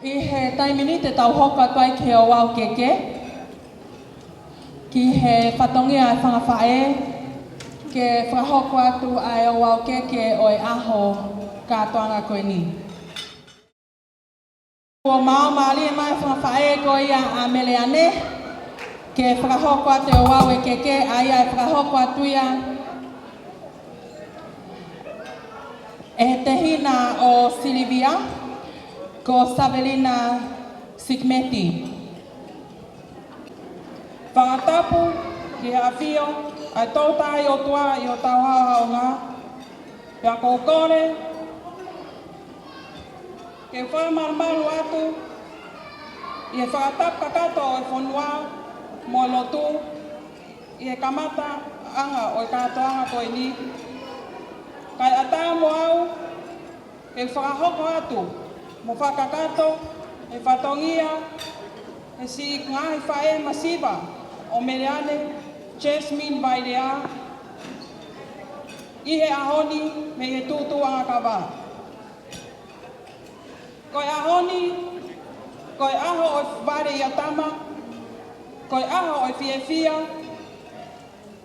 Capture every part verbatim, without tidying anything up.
ʻI he taimi ni te tau hoko atu ai ki he ouau keke, ki he fatongia ʻa e fanga faʻē, ke fakahoko atu ʻa e ouau keke ʻo e ʻaho kātoanga ko eni. Kuo maau mālie mai e fanga faʻē ko ia ʻa Meleane, ke fakahoko atu e ouau keke, ʻa ia ʻe fakahoko atu ia ʻe he tehina ʻo Silivia, ko Savelina Sikimeti. Fakatapu ki he ʻafio ʻa e Tolu Tahaʻi ʻOtua ʻi hotau haʻohaʻonga, pea ʻoku ou kole ke u fakamalumalu atu ʻi he fakatapu kakato ʻo e fonua mo e lotu ʻi he kamataʻanga ʻo e kātoanga ko eni. Kae ʻatā mo au ke fakahoko atu mo fakakakato e fatongia ʻo e siʻi ngaahi faʻē masiva ʻo Meleane, Jasmine Vailea, ʻi he ʻaho ni mei he tūtūʻanga kava. Ko e ʻaho ni, ko e ʻaho ʻo e vale ʻia tama, ko e ʻaho ʻo e fiefia,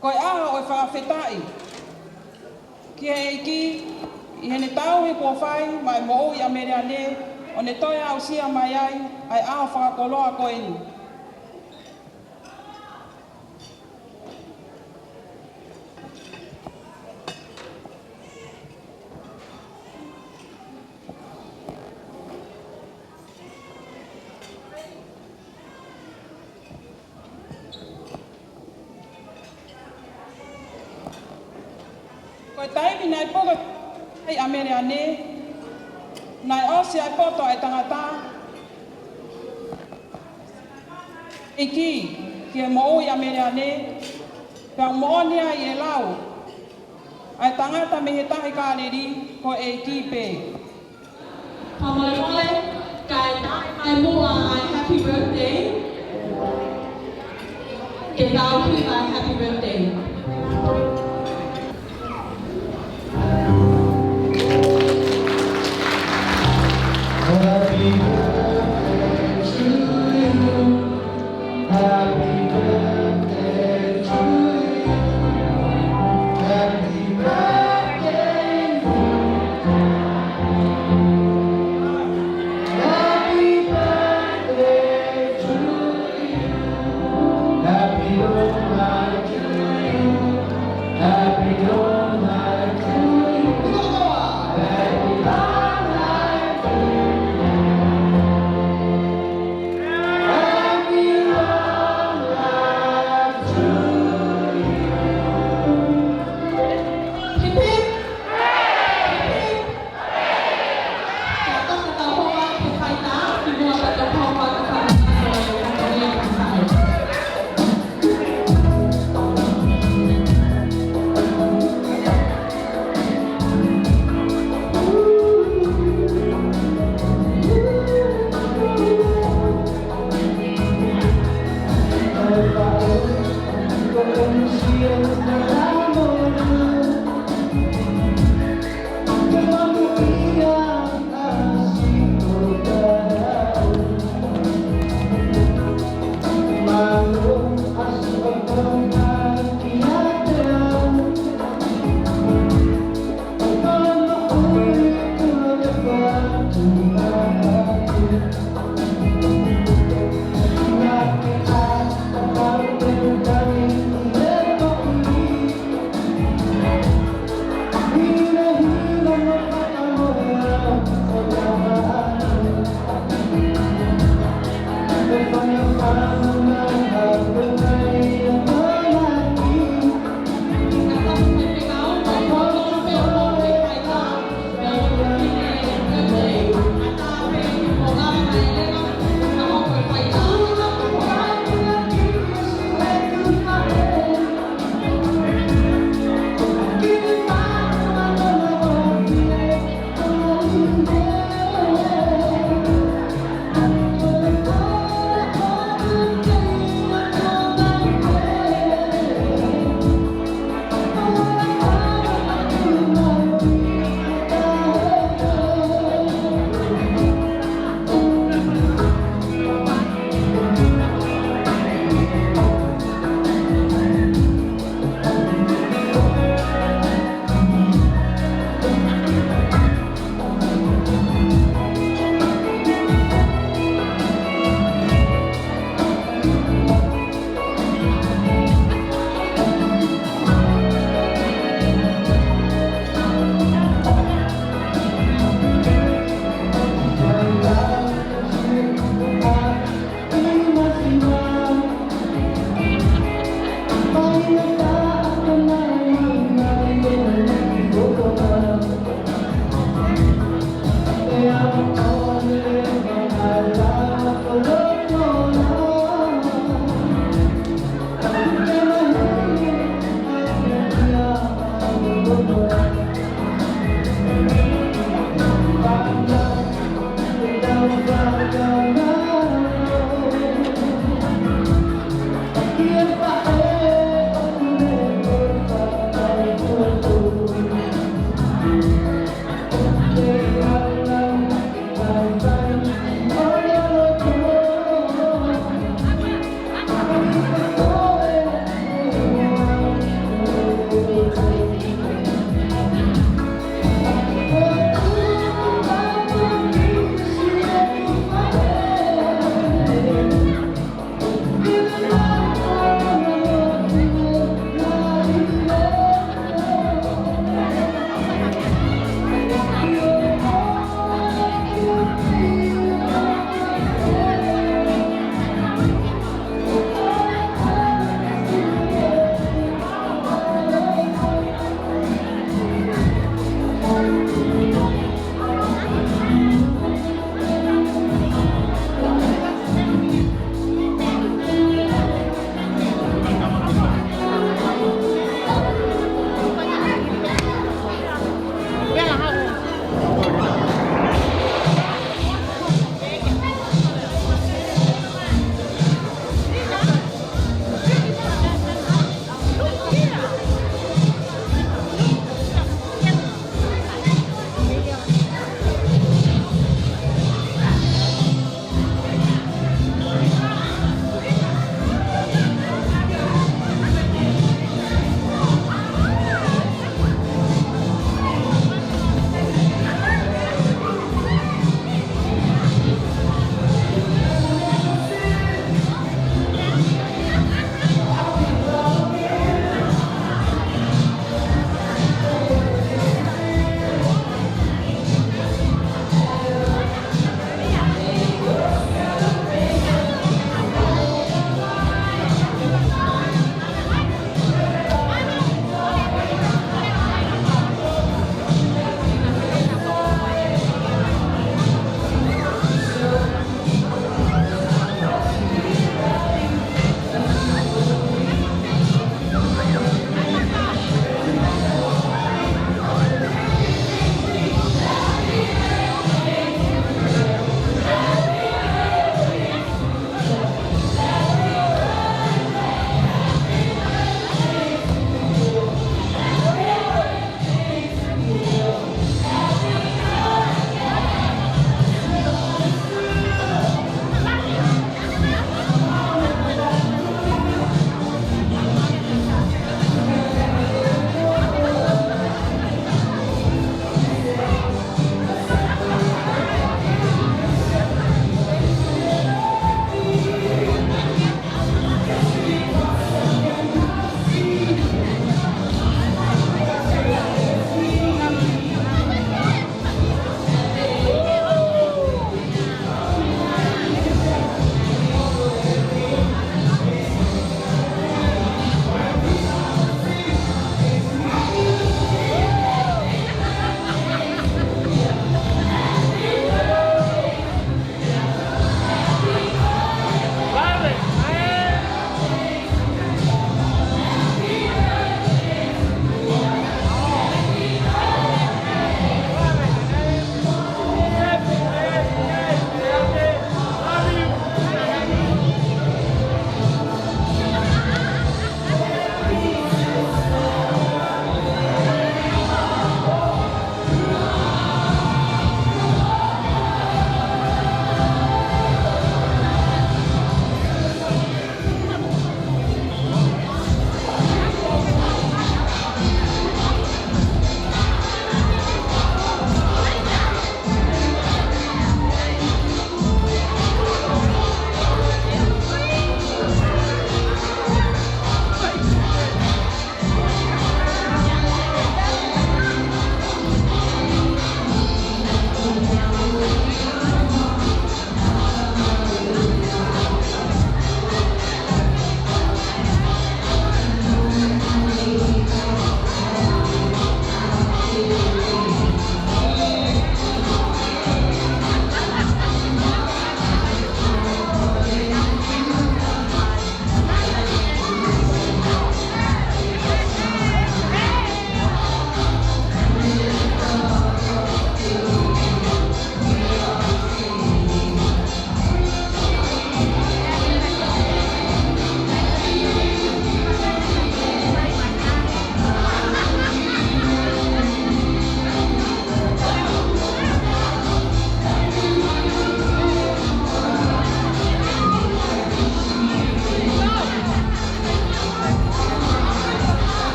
ko e ʻaho ʻo e fakafetaʻi ki he ʻEiki, ʻi heʻene tauhi kuo fai maʻa e moʻui ʻa Meleane, ʻo ne toe aʻusia mai ai ʻa e ʻaho fakakoloa ko eni. Ko e taimi naʻe puke ai ʻa Meleane, naʻe ʻosi ʻa e poto ʻa e tangata, ʻEiki, ki he moʻui ʻa Meleane, pea ʻoku moʻoni ai e lau ʻa e tangata mei he Tahi Kāleli, ko e ʻEiki pē. Fakamolemole, kae ʻai mai muʻa ʻa e happy birthday. Ke tau hiva ʻa e happy birthday. Happy birthday to you. Happy birthday to you. Happy birthday. Happy birthday to you. Happy long life to you. Happy long life to you. Happy long life to you. Happy long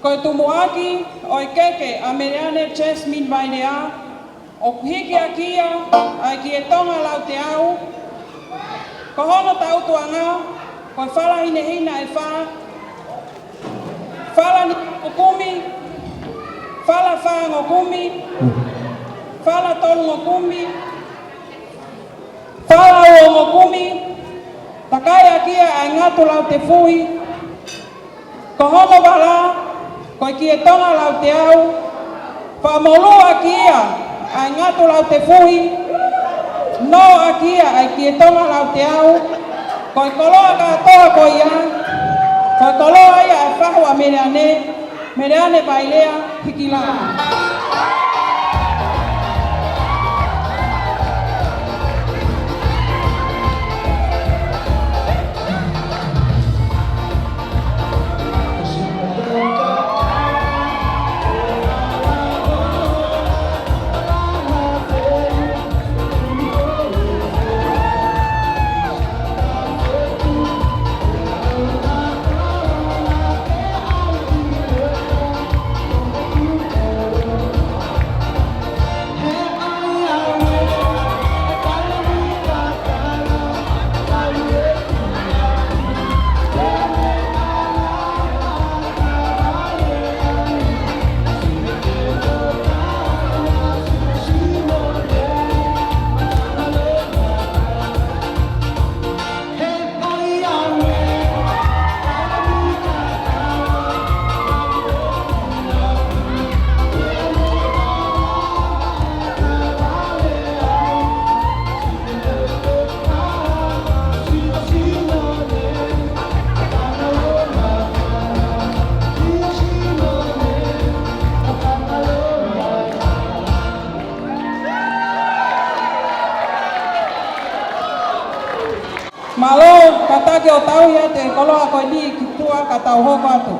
Ko e tumuʻaki ʻo e keke ʻa Meleane Jasmine Vailea, ʻoku hiki ʻaki ia ʻa e Kie Tonga Lauteau, ko hono tautuʻanga ko e fala hinehina ʻe fā, fala nima ongo kumi, fala fā ongo kumi, fala tolu ongo kumi, fala ua ongo kumi, takai ʻaki ia ʻa e Ngatu Lautefuhi, ko hono vala ko e Kie Tonga Lauteau, fakamolū ʻaki ia ʻa e Ngatu Lautefuhi, nō ʻaki ia ʻa e Kie Tonga Lauteau, ko e koloa kātoa ko ia, ko e koloa ia ʻa e fahu ʻa Meleane, Meleane Vailea, hiki lā. Mālō, kātaki ʻo tauhi atu e koloa ko eni ki tuʻa ka tau hoko atu.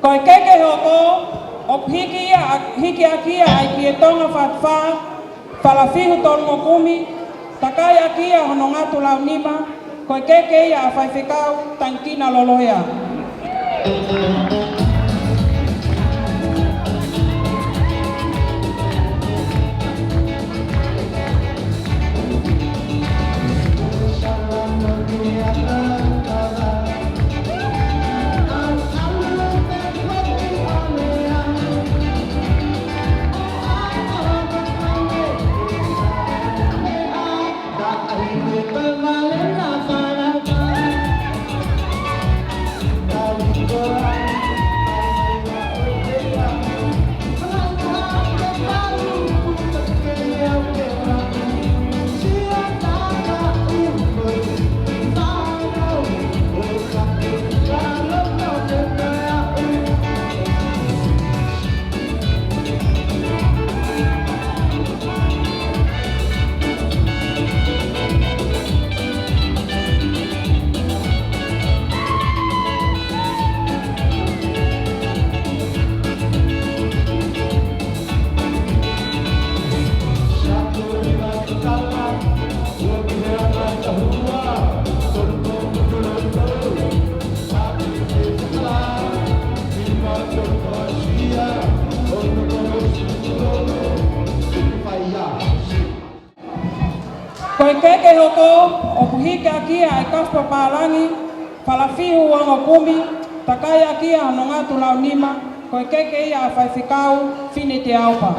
Ko e keke hoko, ʻoku hiki ia, hiki ʻaki ia ʻa e Kie Tonga Fatafā, fala fihu tolu ongo kumi, takai ʻaki ia hono ngatu lau nima, ko e keke ia ʻa Faifekau Tangikina Lolohea. Ko e keke hoko, ʻoku hiki ʻaki ia ʻa e kafu pālangi, falafihu uangokumi, takai ʻaki ia hono ngatu launima, ko e keke ia ʻa Faifekau Fine Teaupa.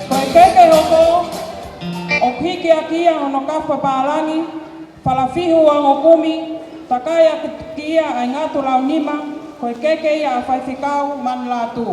Ko e keke hoko, ʻoku hiki ʻaki ia hono kafu pālangi, falafihu uangokumi, takai ʻaki ia ʻa e ngatu launima, ko e keke ia ʻa Faifekau Manulātū.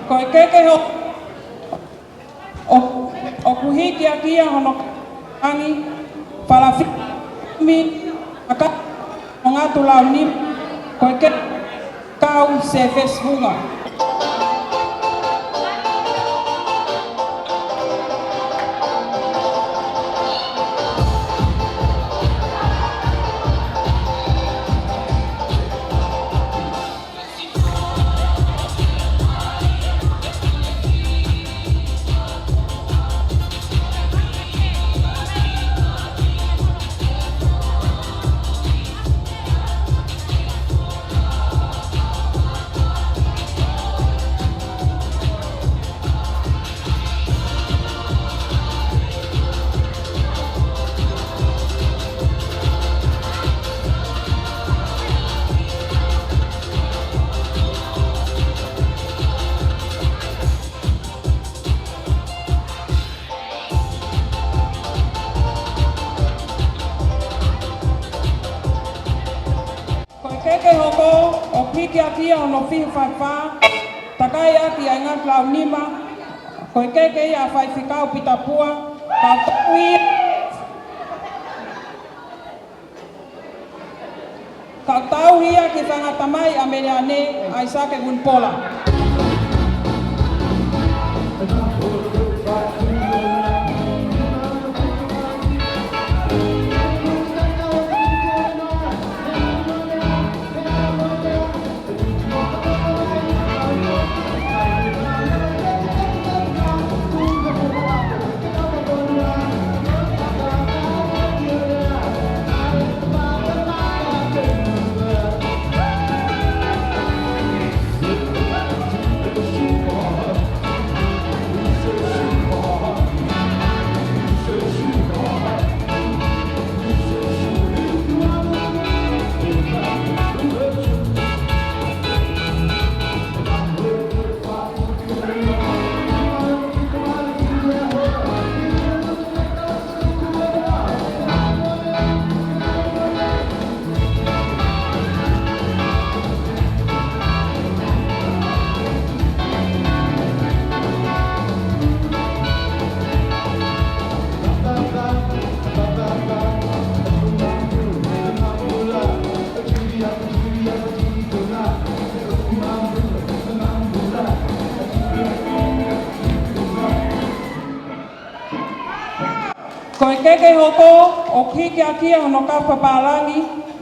Ko e keke ho-, ʻo, ʻoku hiki ʻaki ia hono angi, falafihu uangokumi, takai ʻaki ia hono ngatu launima, ko e keke ʻa Faifekau Sefesi Hunga. Ko e keke hoko, ʻoku hiki ʻaki ia hono fihi fā fā, takai ʻaki ʻa e ngatu launima, ko e keke ia ʻa Faifekau Pita Pua, ka tau ia, ka tau ia ki he tangata mai ʻa Meleane, ʻAisake Vunipola. Ko e keke hoko, ʻoku hiki ʻaki ia hono kafu papālangi,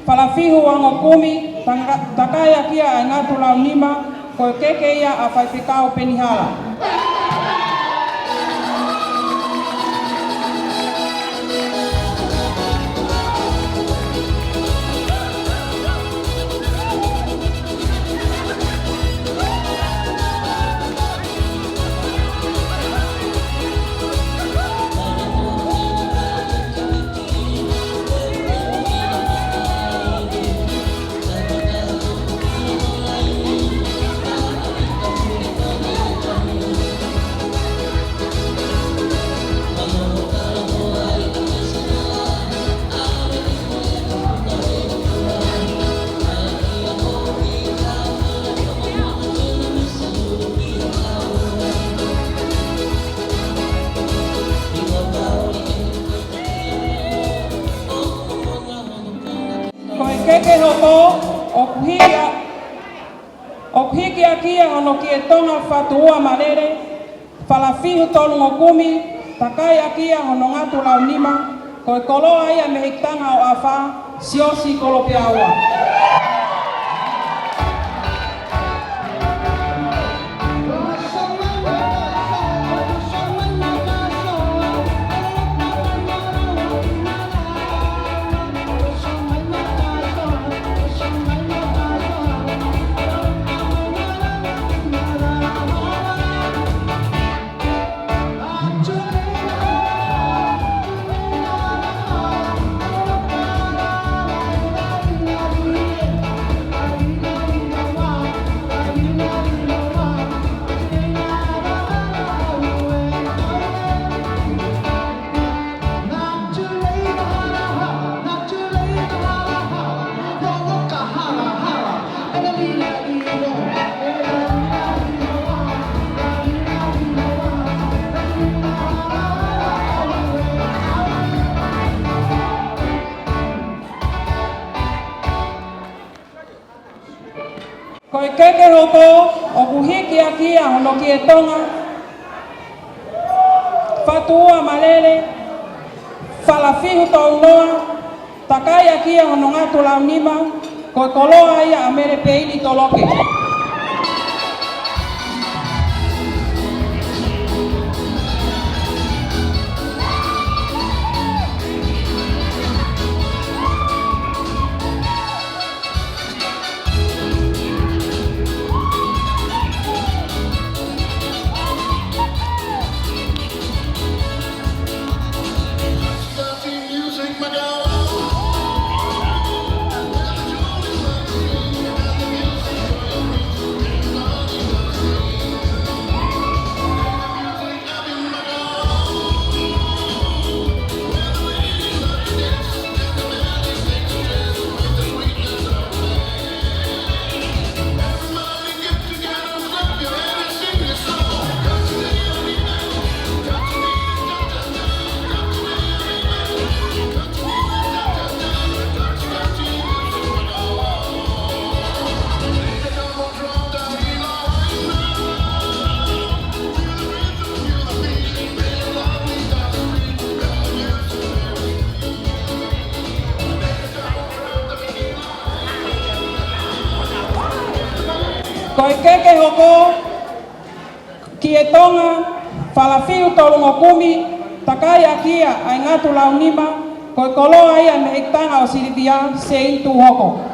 falafihu uangokumi, taka-, takai ʻaki ia ʻa e ngatu launima, ko e keke ia ʻa Faifekau Penihala. Ko e keke hoko, ʻoku hiki ʻa-, ʻoku hiki ʻaki ia hono Kiʻi Tonga Fatuʻua Malele, falafihu tolungokumi, takai ʻaki ia hono ngatu launima, ko e koloa ia mei he Hikitanga ʻo ʻAfa, Siaosi Kolopeaua. Ko e keke hoko, ʻoku hiki ʻaki ia hono Kiʻi Tonga Fatuʻua Malele, falafihu tolunoa, takai ʻaki ia hono ngatu launima, ko e koloa ia ʻa Mele Peini Toloke. Ko e keke hoko, Kiʻi Tonga, falafihu tolungokumi, takai ʻaki ia ʻa e ngatu launima, ko e koloa ia mei he Hikitanga ʻo Silivia, Seini Tuhoko.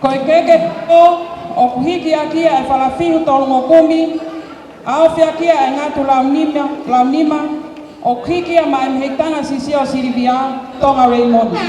Ko e keke ʻoku hiki ʻaki ia ʻe Falafihu Tolungokumi, ʻaofia ʻaki ia ʻe Ngatu Launima, Launima, ʻoku hiki ia maʻa e mehekitanga siʻisiʻi ʻo Silivia, Tonga Reimoni.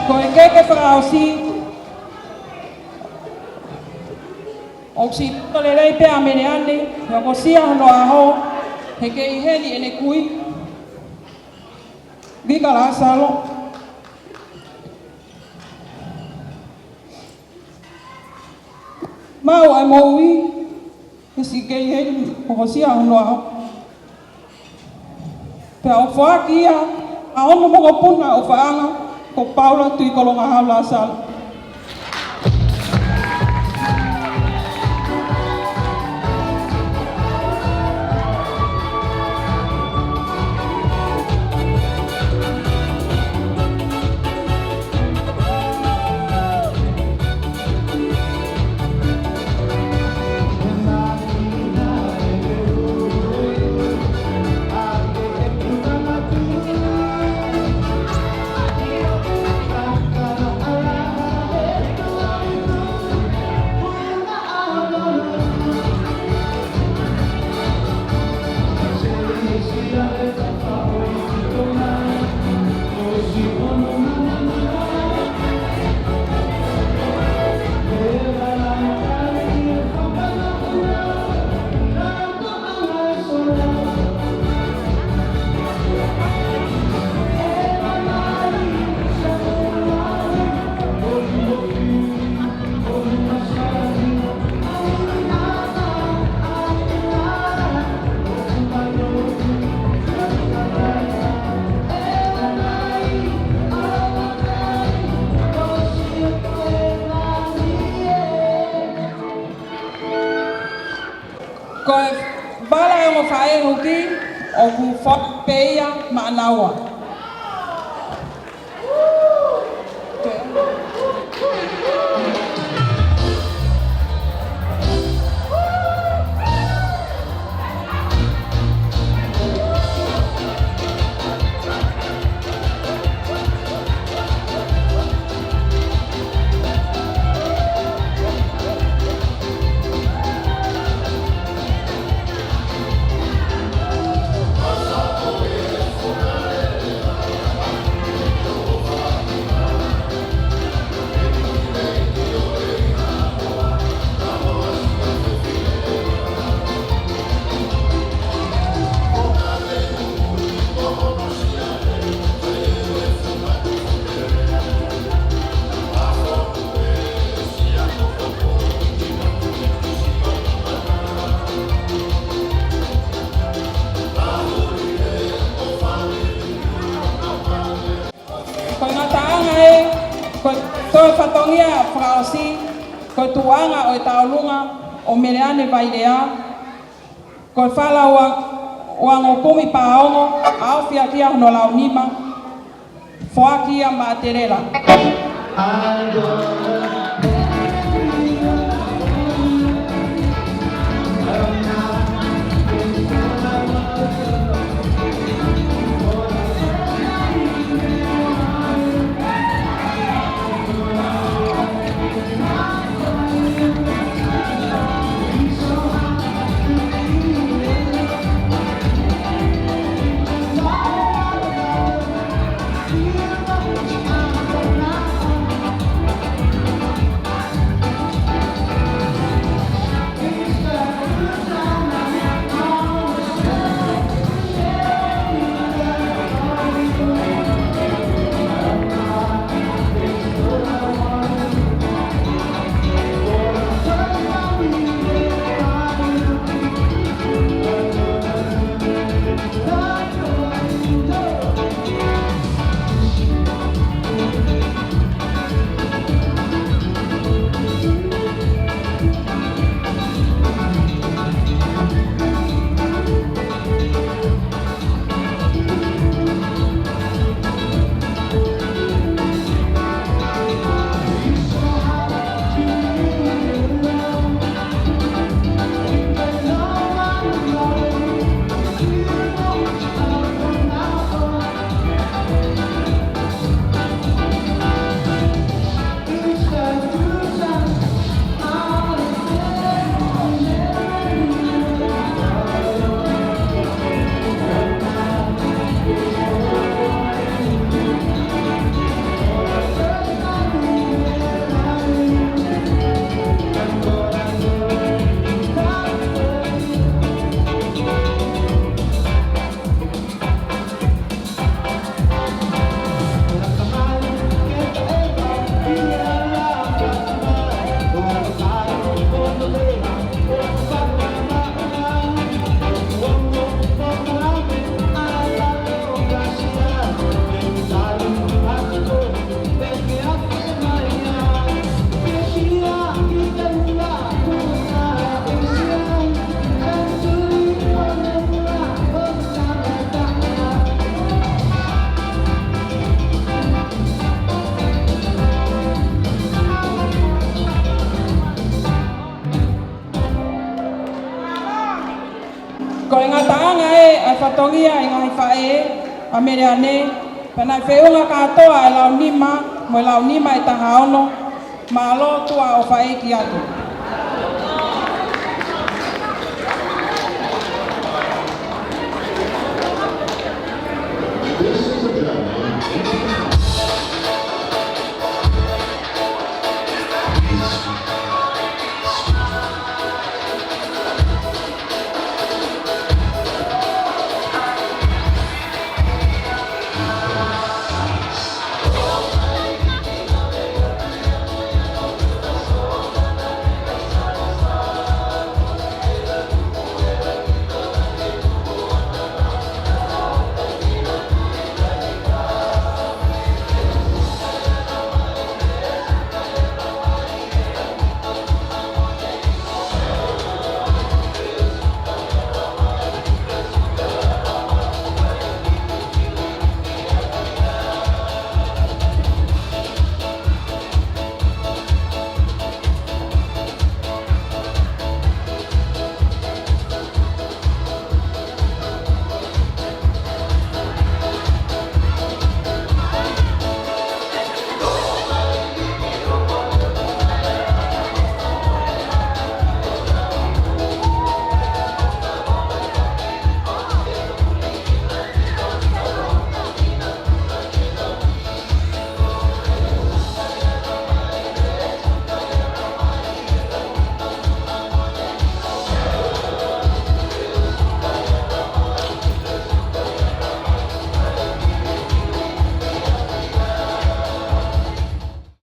Ko e keke fakaʻosi, ʻoku siʻi lelei pē ʻa Meleane, he ʻoku ʻosi ʻa hono ʻaho, he kei heni ʻene kui, Vika Lasalo. Maʻu ʻa e moʻui, he siʻi kei heni, ʻoku ʻosi ʻa hono ʻaho. Pea ʻoku foaki ia ʻa hono mokopuna ʻofaʻanga ko Paula Tuʻikolongahau Lasalo. Ko e vala ʻo e ongo faʻē huki ʻoku foaki pē ia maʻanaua. Ko e ngataʻanga ē, ko e toe fatongia fakaʻosi, ko e tuʻuʻanga ʻo e tauʻolunga ʻo Meleane Vailea, ko e fala ua, ua ngokumi paongo, ʻaofia ʻaki ia hono launima, foaki ia maʻa Telela. Fatongia ʻi he ngaahi faʻē ʻa Meleane, pea naʻe feʻunga kātoa ʻa e launima mo e launima ʻe taha ono. Mālō, tuʻa ʻofa ʻeiki atu.